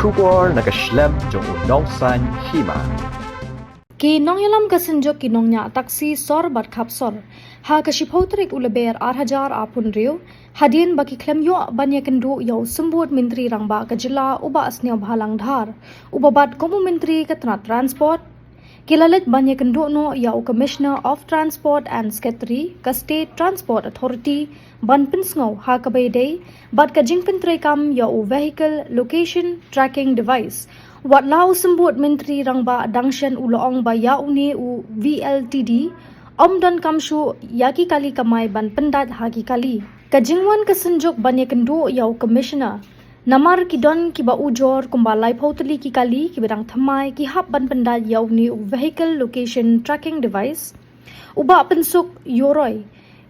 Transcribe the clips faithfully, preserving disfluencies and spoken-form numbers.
Khubor na ka shlem jong u nongsan hima. Ki nongïalam ka Synjuk ki nongñiah taksi sor bad khap sor. Ha ka shiphew tarik u Lber ar hajar arphew hynriew, hadien ba ki khlem ïoh ban ïakynduh ïa u Symbud Myntri Rangbah ka jylla u Bah Sniawbhalang Dhar, uba bat kum u Myntri ka tnat Transport, ki la leit ban ïakynduh noh ïa u Commissioner of Transport and Secretary ka State Transport Authority ban pynsngew ha kaba ïadei bad ka jingpyntreikam ïa u Vehicle Location Tracking Device. Wat la u Symbud Myntri Rangbah dang shen u la ong ba ïa une u V L T D ym donkam shuh ïa ki kali kamai ban pyndait ha ki kali. Ka jingwan ka Synjuk ban ïakynduh ïa u Commissioner, namar ki don kiba ujor kumba laiphew tylli ki kali kiba dang thymmai ki hap ban pyndait ïa une u Vehicle Location Tracking Device. U Bah Pynsuk Ïew Roy,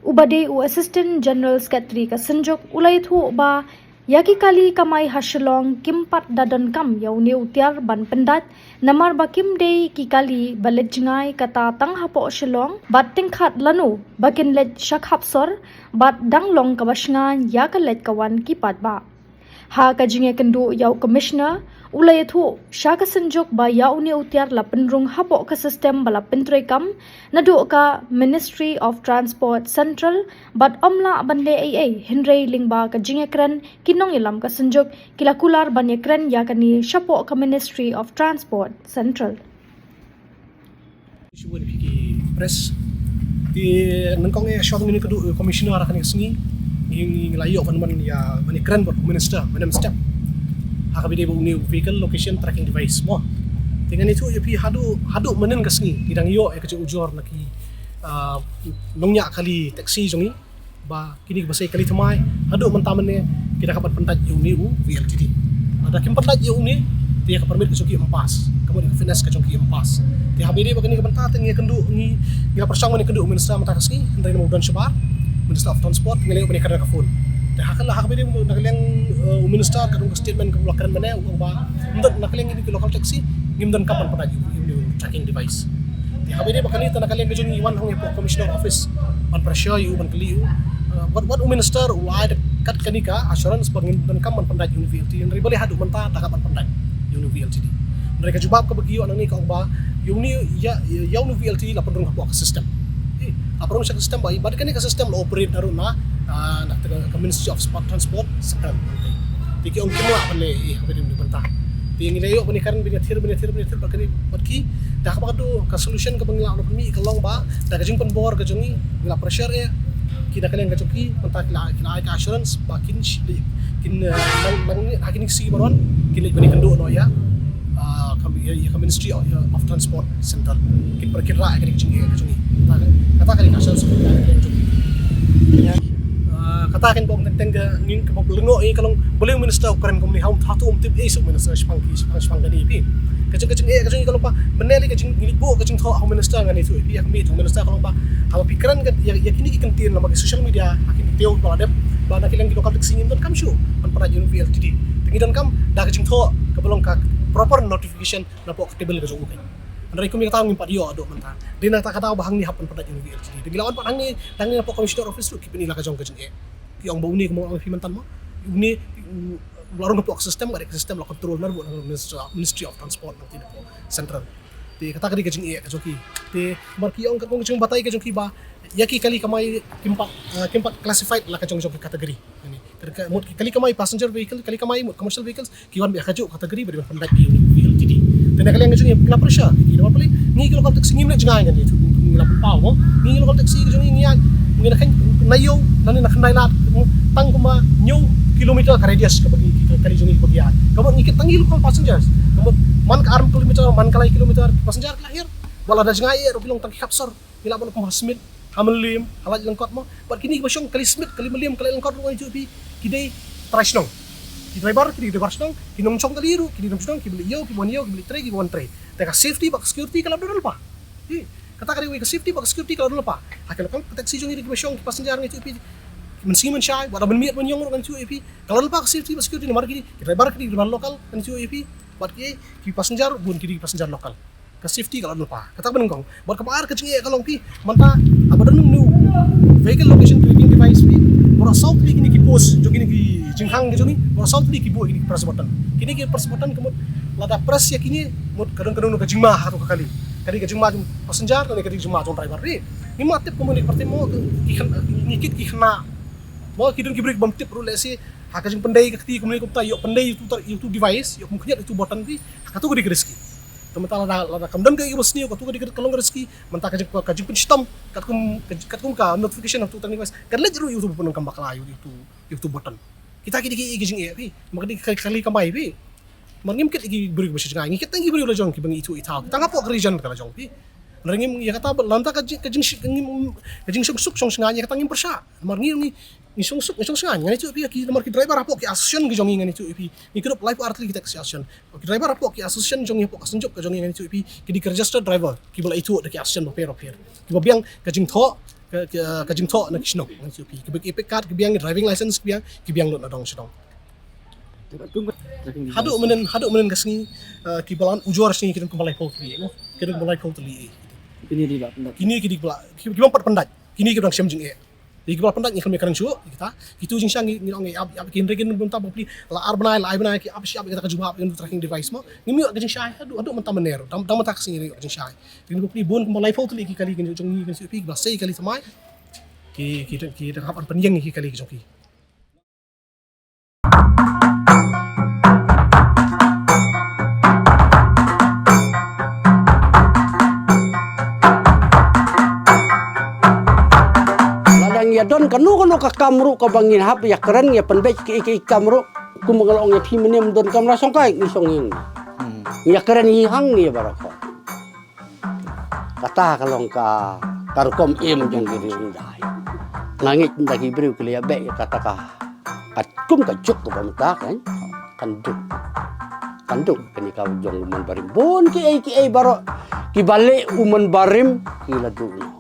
uba dei u Assistant General Secretary ka Synjuk, u la ïathuh ba ïa ki kali kamai ha Shillong kim pat da donkam ïa une u tiar ban pyndait, namar ba kim dei ki kali ba leit jngai kata tang hapoh Shillong bad tyngkhat lano ba kin leit sha khap sor bad dang long kaba shngaiñ ïa ka leit ka wan ki paidbah. Ha ka jingïakynduh ïa u Commissioner, u la ïathuh sha ka Synjuk ba ïa une u tiar la pynrung hapoh ka system ba la pyntreikam naduh ka Ministry of Transport Central bad ym lah ban leh ei ei, hynrei lyngba ka jingïakren ki nongïalam ka Synjuk ki la kular ban ïakren ïa kane shapoh ka Ministry of Transport Central. Shuwa ïa phi ki press. Te nyngkong eh, shuwa ngin ïakynduh ïa u Commissioner ha kane ka sngi, ngi, ngi la ïoh ban, ban ïa, ban ïakren bad u Minister mynne mynstep ha kaba ïadei bad une u Vehicle Location Tracking Device, mo. Te ngan ïathuh ïa phi, haduh, haduh mynne ka sngi ngi dang ïoh ïa ka jingujor na ki, ah, nongñiah kali taxi jong ngi ba kine kiba sei kali thymmai, haduh mynta mynne ki da kaba pyndait ïa une u V L T D. Lada kim pyndait ïa une, te ïa ka permit ka jong ki ym pass, ka mut ïa ka fitness ka jong ki ym pass. Te haba ïadei bad kane ka bynta te ngi ïakynduh, ngi, ngi la pyrshang ban ïakynduh u Minister mynta ka sngi, hynrei namar u don shabar, Minister of Transport, ngi la ïoh ban ïakren ha ka phone. Te ha ka la, ha kaba ïadei na ka liang, eh, u Minister, ka don ka statement kaba u la kren mynne, u ong ba ym don, na ka liang kine ki local taxi ngim donkam ban pyndait ïa une u tracking device. Te haba ïadei bad kane, te na ka liang ka jong ngi wan hangne hapoh Commissioner Office ban pressure ïa u, ban kylli ïa u. Uh, wat, wat u Minister u la ai da kat kane ka assurance ba ngim donkam ban pyndait ïa une u V L T D, hynrei balei haduh mynta da kaba ban pyndait ïa une u V L T D? Hynrei ka jubab kaba ki ïoh nangne ka ong ba ïa une, ïa, ïa une u V L T D la pynrung hapoh ka system. Eh, la pynrung sha ka system ba, ba kane ka system la operate naduh na, ah, na ka, ka Ministry of Sport, Transport Central. Te ki ong kim lah ban leh ei ei ha kane ka bynta. Te ngi la ïoh ban ïakren, ban ïathir, ban ïathir, ban ïathir bad kane bad ki. Da kaba ka, ka solution kaba ngi la, ngi la pynmih ka long ba da ka jingpynbor ka jong ngi, ngi la pressure ïa ki na ka liang ka jong ki, mynta ki la, ki la ai ka assurance ba kin shi-, kin, eh, nang, nang ha kine ki sngi ba wan kin leit ban ïakynduh noh ïa, ah, ka, ïa, ïa ka Ministry of, of Transport Central. Kin pyrkhat ïa kane ka jingeh ka jong ngi. Kata, kata ka dei ka assurance ka jong ngi. Ah, kata kan bok teng teng ka ngin, kaba lyngngoh ïa ka long, balei u Minister u kren kumne, ha u, hato um tip ei sha u Minister shaphang ki, shaphang, shaphang kane phi. Ka jing, ka jingeh ka jong ngi ka long ba mynne lei ka jing, ngi leit buh ka jingthoh ha u Minister, ngan ïathuh ïa phi, ïa ka mih u Minister ka long ba haba phi kren ka, ïa, ïa kine ki kyntien lyngba ki social media, ha kine ki taïew ba la dep, ba na ka liang ki local taxi ngim donkam shuh ban pyndait ïa une u V L T D. Te ngi donkam da ka jingthoh kaba long ka proper notification napoh ka table ka jong u kein. Hynrei kumne kata ngim pat ïoh haduh mynta. Dei na kata ka daw ba hangne hap ban pyndait ïa une u V L T D. Te ngi la wan pat hangne, hangne napoh Commissioner Office ruh ki pyni la ka jong ka jingeh. Ki ong ba une, kumba ong phi mynta mo, une u la rung hapoh ka system, ka dei ka system la control naduh na Ministry, Ministry of Transport nangta napoh Central. Te kata ka dei ka jingeh ka jong ki. Te namar ki ong ka, ka jingbatai ka jong ki ba ïa ki kali kamai kim pat, ah, kim pat classified la ka jong, jong ki category. Ka, ka mut ki kali kamai passenger vehicle, kali kamai mut commercial vehicles, ki wan beit ha kajuh ka category ba dei ban pyndait ïa une u V L T D. Te na ka liang ka jong ngi, ngi la pressure ïa ki, namar balei, ngi ki local taxi ngim leit jngai ngan ïathuh, ngi la pynpaw mo. Ngi ki local taxi ka jong ngi, ngi ïaid, ngi na khein na ïew lane na khyndai lad mo, tang kumba hynñiew kilometer ka radius kaba ngi, ki kali jong ngi ba ngi ïaid. Ka mut ngi kit tang ngi local passengers. Ka mut man ka arphew kilometer, man ka lai kilometer, passenger ki la hiar. Wat la da jngai eh ruh ki long tang ki khap sor. Ngi lah ban kum ha Smit, ha Mylliem, ha Laitlangkot mo. Bad kine kiba shong kali Smit, kali Mylliem, kali Laitlangkot ruh ngan ïathuh ïa phi, ki dei trai shnong. Ki driver, ki dei driver shnong, ki nongshong kali ruh ki dei nongshong shnong, kiba leit ïew kiba wan ïew, kiba leit trei kiba wan trei. Te ka safety bad ka security ka la don lypa. Hi, kata ka dei kawei, ka safety bad ka security ka la don lypa. Ha ki local taxi jong ngi kiba shong ki passenger ngan ïathuh ïa phi, ki mynsngi mynshai, wat la mynmiet mynïong ruh ngan ïathuh ïa phi, ka la don lypa ka safety bad security namar ki, ki driver ki dei driver local ngan ïathuh ïa phi. Bad ki, ki passenger bun ki dei ki passenger local. Ka safety ka la don lypa. Kata kaba nyngkong. Bad kaba ar ka jingeh ka long phi, mynta haba don une u vehicle location tracking device phi, baroh saw tylli kine ki post jong kine ki Jinghang ka jong ngi, baroh saw tylli ki buh ïa kine ki press button. Kine ki press button ka mut lada press ïa kine, mut ka don ka don ka jingma ha kato ka kali. Ka dei ka jingma jong passenger, ka dei ka jingma jong driver. Ri, ngi ma tip kumne ka parti mo, ki khynnah, ngi kit ki khynnah. Mo ki don ki briew bym tip ruh lehse ha ka jingpyndei ka kti kumne kumta, ïoh pyndei ïa utu tar, ïa utu device, ïoh pynkhynñiat ïa utu button ri. Ha kato ka dei ka risky. Te mynta lada, lada kam don ka ïa ka basniew, kato ka dei ka long ka risky. Mynta ka jing, ka jingpynshitom katkum, katkum ka notification ha utu tar device, ka leit ruh ïa utu ba pyndonkam bakla ïa utu, ïa utu button. Kita ki dei ki, ki jingeh phi. Namar ka dei ka kali kamai phi. Namar ngim kit ïa ki briew ba sha jngai, ngi kit tang ki briew la jong kiba ngi ithuh ithaw. Kita nga pok ka region ka la jong phi. Namar ngim ïa kata ba lanta ka jing, ka jing, ngim, ka jingsuk suk shong shngain ïa kata ngim pyrshah. Namar ngi, ngi, ngi suk suk, ngi shong shngain. Ngan ithuh phi ïa ki, namar ki driver hapoh ki association ki jong ngi ngan ithuh ïa phi. Ngi kyrduh laiphew ar tylli kita ki association. Ki driver hapoh ki association jong ngi hapoh ka Synjuk ka jong ngi ngan ithuh ïa phi. Ki dei ki registered driver kiba la ithuh da ki association bapher bapher. Kiba biang ka jingthoh, ka, ka, ka jingthoh na ki shnong ngan ithuh ïa phi. Kiba ïa pek card ki biang, driving license ki biang, ki biang lut na dong sha dong. Haduh mynnin, haduh mynnin ka sngi, eh, kiba la ujor sngi ki don kumba laiphew tylli, no? Ki don kumba laiphew tylli. Kine ki dei ba pyndat. Kine ki dei ba, ki, kiba pat pyndat. Kine kiba dang shem jingeh. Ïa kiba pyndat ngi khlem ïakren shuh ïa kita. Kitu jingshisha ngi, ngi ong ngi ap, ap, ki hynrei kin bynta ba pli la ar bynai, la ar bynai ki ap shi ap ïa kata ka jubab ïa ka tracking device mo. Ngim ïoh ka jingshai haduh, haduh mynta mynner. Dang, dang mynta ka sngi ngi ïoh ka jingshai. Kin ba pli bun kumba laiphew tylli ki kali kin jong ngi kin shu pi ba sei kali thymmai. Ki, ki, ki dang hap ban pynïeng ïa ki kali ki jong ki. Lada ngi ïa don kano kano ka kam ruh kaba ngin hap ïa kren ïa pynbeit kiei kiei kam ruh, kum nga la ong ïa phi mynne ym don kamra shongkai ngi shong ïing. Hmm. Ngi ïa kren ïa hang ngi ïa baroh. Kata ka long ka, ka rukom im jong ki riewhyndai. Nga ngeit ynda ki briew ki la ïa beh ïa kata ka, ka kum ka juk kaba mynta kan, kan duh. Kan duh kane ka jong u Myntbarim. Bun kiei kiei baroh kiba leh u Myntbarim ki la duh noh.